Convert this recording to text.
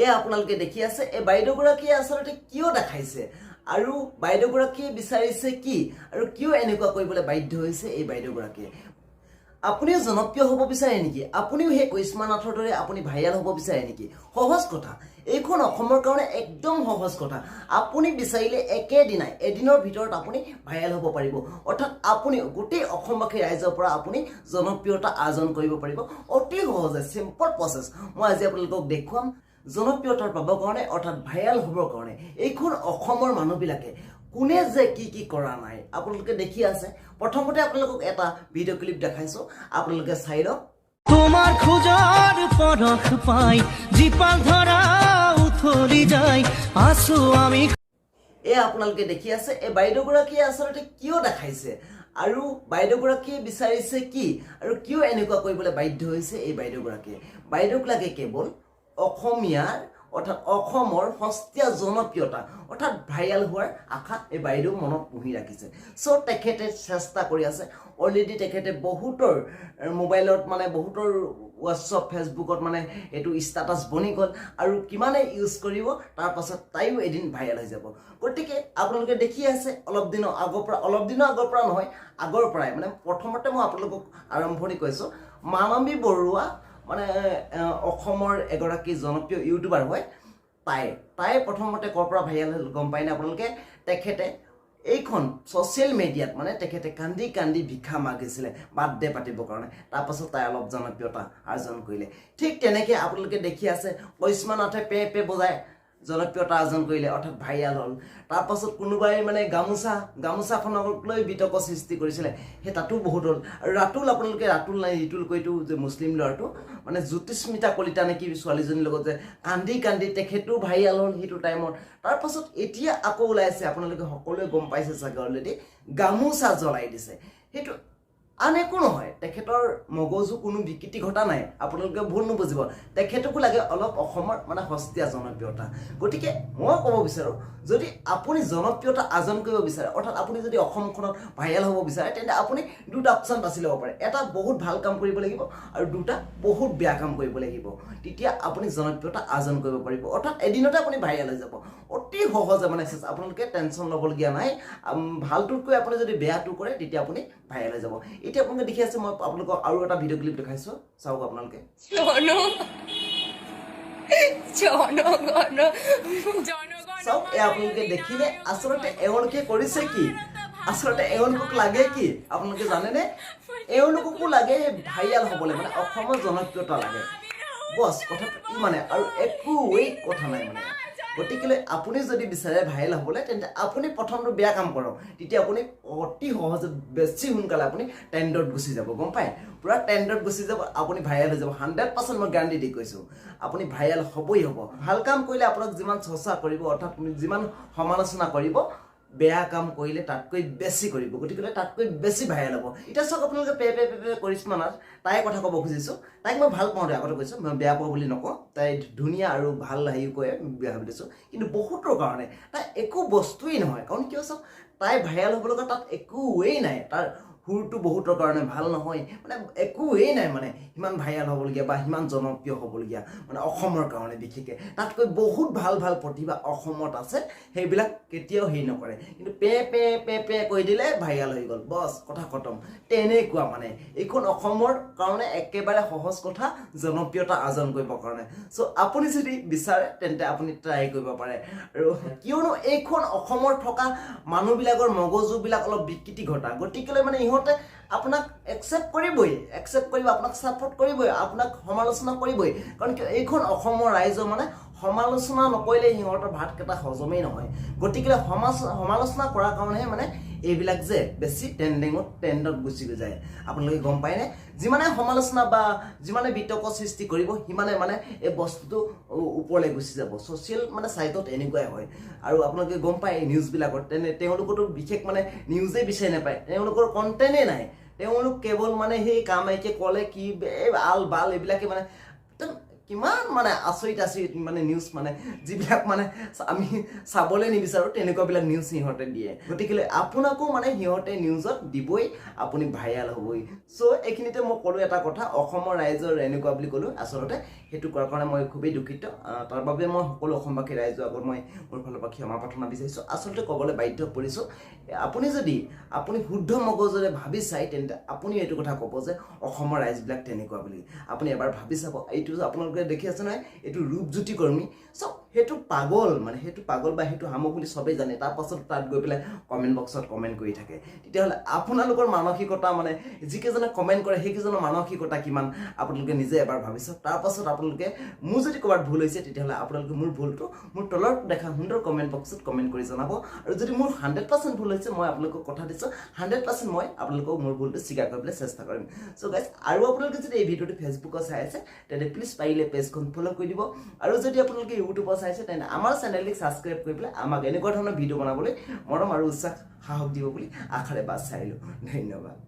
এয়া আপোনালোকে দেখি আছে, এই বাইদেউগৰাকীয়ে আচলতে কিয় দেখাইছে আৰু বাইদেউগৰাকীয়ে বিচাৰিছে কি আৰু কিয় এনেকুৱা কৰিবলৈ বাধ্য হৈছে এই বাইদেউগৰাকীয়ে? আপুনিও জনপ্ৰিয় হ'ব বিচাৰে নেকি? আপুনিও সেই কৰিশ্মা নাথৰ দৰে আপুনি ভাইৰেল হ'ব বিচাৰে নেকি? সহজ কথা, এইখন অসমৰ কাৰণে একদম সহজ কথা। আপুনি বিচাৰিলে একেদিনাই, এদিনৰ ভিতৰত আপুনি ভাইৰেল হ'ব পাৰিব। অৰ্থাৎ আপুনি গোটেই অসমবাসী ৰাইজৰ পৰা আপুনি জনপ্ৰিয়তা আৰ্জন কৰিব পাৰিব অতি সহজে। চিম্পল প্ৰচেছ মই আজি আপোনালোকক দেখুৱাম। জনপ্ৰিয়তাৰ পাবৰ কাৰণে, অৰ্থাৎ ভাইৰেল হ'বৰ কাৰণে এইখন অসমৰ মানুহবিলাকে কোনে যে কি কি কৰা নাই, আপোনালোকে দেখি আছে। প্ৰথমতে আপোনালোকক এটা ভিডিঅ' ক্লিপ দেখাইছোঁ, আপোনালোকে চাই লওক। তোমাৰ খোজৰ পৰশ পাই জীপাল ধৰা উথলি যায়, আছো আমি। এয়া আপোনালোকে দেখি আছে, এই বাইদেউগৰাকীয়ে আচলতে কিয় দেখাইছে আৰু বাইদেউগৰাকীয়ে বিচাৰিছে কি আৰু কিয় এনেকুৱা কৰিবলৈ বাধ্য হৈছে এই বাইদেউগৰাকীয়ে? বাইদেউক লাগে কেৱল অসমীয়াৰ, অৰ্থাৎ অসমৰ সস্তীয়া জনপ্ৰিয়তা, অৰ্থাৎ ভাইৰেল হোৱাৰ আশা এই বাইদেউ মনত পুহি ৰাখিছে। চ' তেখেতে চেষ্টা কৰি আছে। অলৰেডি তেখেতে বহুতৰ মোবাইলত, মানে বহুতৰ হোৱাটছআপ, ফেচবুকত মানে এইটো ষ্টেটাছ বনি গ'ল আৰু কিমানে ইউজ কৰিব, তাৰপাছত তাইও এদিন ভাইৰেল হৈ যাব। গতিকে আপোনালোকে দেখি আছে, অলপ দিনৰ আগৰ পৰা, অলপ দিনৰ আগৰ পৰা নহয়, আগৰ পৰাই, মানে প্ৰথমতে মই আপোনালোকক আৰম্ভণি কৈছোঁ, মানৱী বৰুৱা মানে অসমৰ এগৰাকী জনপ্ৰিয় ইউটিউবাৰ হয়। তাই প্ৰথমতে ক'ৰ পৰা ভাইৰেল হ'ল গম পায়নে আপোনালোকে? তেখেতে এইখন ছ'চিয়েল মিডিয়াত মানে তেখেতে কান্দি কান্দি ভিক্ষা মাগিছিলে বাৰ্থডে পাতিবৰ কাৰণে। তাৰপাছত তাই অলপ জনপ্ৰিয়তা আৰ্জন কৰিলে। ঠিক তেনেকৈ আপোনালোকে দেখি আছে, কৰিশ্মা নাথে পে পে বজাই জনপ্ৰিয়তা আৰ্জন কৰিলে, অৰ্থাৎ ভাইৰেল হ'ল। তাৰপাছত কোনোবাই মানে গামোচাখনক লৈ বিতৰ্ক সৃষ্টি কৰিছিলে, সেই তাতো বহুত হ'ল। আৰু ৰাতুল, আপোনালোকে ৰাতুল নাই ৰিতুল কৈতো যে মুছলিম ল'ৰাটো, মানে জ্যোতিস্মিতা কলিতা নে কি ছোৱালীজনীৰ লগত যে কান্দি কান্দি তেখেতো ভাইৰেল হ'ল সেইটো টাইমত। তাৰপাছত এতিয়া আকৌ ওলাইছে, আপোনালোকে সকলোৱে গম পাইছে চাগে অলৰেডি, গামোচা জ্বলাই দিছে। সেইটো আন একো নহয়, তেখেতৰ মগজু কোনো বিকৃতি ঘটা নাই, আপোনালোকে ভুল নুবুজিব। তেখেতকো লাগে অলপ অসমৰ মানে সস্তীয়া জনপ্ৰিয়তা। গতিকে মই ক'ব বিচাৰোঁ, যদি আপুনি জনপ্ৰিয়তা আৰ্জন কৰিব বিচাৰে, অৰ্থাৎ আপুনি যদি অসমখনত ভাইৰেল হ'ব বিচাৰে, তেন্তে আপুনি দুটা অপশ্যন বাছি ল'ব পাৰে। এটা বহুত ভাল কাম কৰিব লাগিব আৰু দুটা বহুত বেয়া কাম কৰিব লাগিব। তেতিয়া আপুনি জনপ্ৰিয়তা আৰ্জন কৰিব পাৰিব, অৰ্থাৎ এদিনতে আপুনি ভাইৰেল হৈ যাব অতি সহজে। মানে আপোনালোকে টেনশ্যন ল'বলগীয়া নাই। ভালটোতকৈ আপুনি যদি বেয়াটো কৰে, তেতিয়া আপুনি ভাইৰেল হৈ যাব। এতিয়া আপোনালোকে দেখি আছে, মই আপোনালোকক আৰু এটা ভিডিঅ' ক্লিপ দেখাইছোঁ, চাওক আপোনালোকে। জনগণ জনগণ। চাওক, এই আপোনালোকে দেখিলে, আচলতে এওঁলোকে কৰিছে কি? আচলতে এওঁলোকক লাগে কি আপোনালোকে জানেনে? এওঁলোককো লাগে ভাইৰেল হ'বলৈ, মানে অসমৰ জনপ্ৰিয়তা লাগে। বছ, কথাটো ইমানে, আৰু একোৱেই কথা নাই মানে। গতিকেলৈ আপুনি যদি বিচাৰে ভাইৰেল হ'বলৈ, তেন্তে আপুনি প্ৰথমটো বেয়া কাম কৰক। তেতিয়া আপুনি অতি সহজে, বেছি সোনকালে আপুনি ট্ৰেণ্ডত গুচি যাব, গম পায়? পূৰা ট্ৰেণ্ডত গুচি যাব, আপুনি ভাইৰেল হৈ যাব। 100% মই গেৰাণ্টি দি কৈছোঁ, আপুনি ভাইৰেল হ'বই হ'ব। ভাল কাম কৰিলে আপোনাক যিমান চৰ্চা কৰিব, অৰ্থাৎ যিমান সমালোচনা কৰিব, বেয়া কাম কৰিলে তাতকৈ বেছি কৰিব। গতিকে তাতকৈ বেছি ভাইৰেল হ'ব। এতিয়া চাওক আপোনালোকে, pay pay pay pay Karishma Nath, তাইৰ কথা ক'ব খুজিছোঁ। তাইক মই ভাল পাওঁ দেই, আগতে কৈছোঁ, মই বেয়া পাওঁ বুলি নকওঁ। তাই ধুনীয়া আৰু ভাল হেৰি কয়, বেয়া দিছোঁ। কিন্তু বহুতৰ কাৰণে তাই একো বস্তুৱেই নহয়। কাৰণ কিয় চাওক, তাই ভাইৰেল হ'ব লগা তাত একোৱেই নাই। তাৰ সুৰটো বহুতৰ কাৰণে ভাল নহয়, মানে একোৱেই নাই, মানে সিমান ভাইৰেল হ'বলগীয়া বা সিমান জনপ্ৰিয় হ'বলগীয়া, মানে অসমৰ কাৰণে বিশেষকৈ। তাতকৈ বহুত ভাল ভাল প্ৰতিভা অসমত আছে, সেইবিলাক কেতিয়াও হেৰি নকৰে। কিন্তু পে পে পে পে কৈ দিলে ভাইৰেল হৈ গ'ল, বছ, কথা খতম। তেনেকুৱা মানে এইখন অসমৰ কাৰণে একেবাৰে সহজ কথা জনপ্ৰিয়তা আৰ্জন কৰিবৰ কাৰণে। চ' আপুনি যদি বিচাৰে, তেন্তে আপুনি ট্ৰাই কৰিব পাৰে। আৰু কিয়নো এইখন অসমৰ থকা মানুহবিলাকৰ মগজুবিলাক অলপ বিকৃতি ঘটা, গতিকেলৈ মানে ইহঁতে আপোনাক একচেপ্ট কৰিবই, একচেপ্ট কৰিব, আপোনাক ছাপৰ্ট কৰিবই, আপোনাক সমালোচনা কৰিবই। কাৰণ কিয়, এইখন অসমৰ ৰাইজৰ মানে সমালোচনা নকৰিলে সিহঁতৰ ভাতকেইটা হজমেই নহয়। গতিকে সমালোচনা কৰাৰ কাৰণেহে মানে এইবিলাক যে বেছি ট্ৰেণ্ডিঙত, ট্ৰেণ্ডত গুচি যায়, আপোনালোকে গম পায়নে? যিমানে সমালোচনা বা যিমানে বিতৰ্ক সৃষ্টি কৰিব, সিমানে মানে এই বস্তুটো ওপৰলৈ গুচি যাব। ছ'চিয়েল মানে চাইটত এনেকুৱাই হয়। আৰু আপোনালোকে গম পায়, এই নিউজবিলাকত তেনে তেওঁলোকতো বিশেষ মানে নিউজেই বিচাৰি নাপায়, তেওঁলোকৰ কণ্টেণ্টেই নাই। তেওঁলোক কেৱল মানে সেই কামাইকে ক'লে কি, এই আল বাল এইবিলাকে মানে একদম কিমান মানে আচৰিত আচৰিত মানে নিউজ, মানে যিবিলাক মানে আমি চাবলৈ নিবিচাৰোঁ, তেনেকুৱাবিলাক নিউজ সিহঁতে দিয়ে। গতিকে আপোনাকো মানে সিহঁতে নিউজত দিবই, আপুনি ভাইৰেল হ'বই। চ' এইখিনিতে মই ক'লোঁ এটা কথা, অসমৰ ৰাইজৰ এনেকুৱা বুলি ক'লোঁ। আচলতে সেইটো কোৱাৰ কাৰণে মই খুবেই দুখিত। তাৰ বাবে মই সকলো অসমবাসী ৰাইজৰ আগত মই মোৰ ফালৰ পৰা ক্ষমা প্ৰাৰ্থনা বিচাৰিছোঁ। আচলতে ক'বলৈ বাধ্য পৰিছোঁ। আপুনি যদি আপুনি শুদ্ধ মগজুৰে ভাবি চায়, তেন্তে আপুনি এইটো কথা ক'ব যে অসমৰ ৰাইজবিলাক তেনেকুৱা বুলি। আপুনি এবাৰ ভাবি চাব। এইটো আপোনালোকে দেখি আছে নহয়, এইটো ৰূপজ্যোতি কৰ্মী। চ' সেইটো পাগল, মানে সেইটো পাগল বা সেইটো শামুক বুলি চবেই জানে। তাৰপাছত তাত গৈ পেলাই কমেণ্ট বক্সত কমেণ্ট কৰি থাকে। তেতিয়াহ'লে আপোনালোকৰ মানসিকতা, মানে যিকেইজনে কমেণ্ট কৰে সেইকেইজনৰ মানসিকতা কিমান, আপোনালোকে নিজে এবাৰ ভাবি চাওক। তাৰপাছত আপোনালোকে মোৰ যদি ক'ৰবাত ভুল হৈছে, তেতিয়াহ'লে আপোনালোকে মোৰ ভুলটো মোৰ তলত দেখা সুন্দৰ কমেণ্ট বক্সত কমেণ্ট কৰি জনাব। আৰু যদি মোৰ 100% ভুল হৈছে, মই আপোনালোকক কথা দিছোঁ, 100% মই আপোনালোকক মোৰ ভুলটো স্বীকাৰ কৰিবলৈ চেষ্টা কৰিম। চ' গাইজ, আৰু আপোনালোকে যদি এই ভিডিঅ'টো ফেচবুকত চাই আছে, তেন্তে প্লিজ পাৰিলে পেজখন ফ'ল' কৰি দিব। আৰু যদি আপোনালোকে ইউটিউবত চাইছে, তেন্তে আমাৰ চেনেলটিক ছাবস্ক্ৰাইব কৰি পেলাই আমাক এনেকুৱা ধৰণৰ ভিডিঅ' বনাবলৈ মৰম আৰু উৎসাহ সাহস দিব বুলি আশাৰে বাট চাইলোঁ। ধন্যবাদ।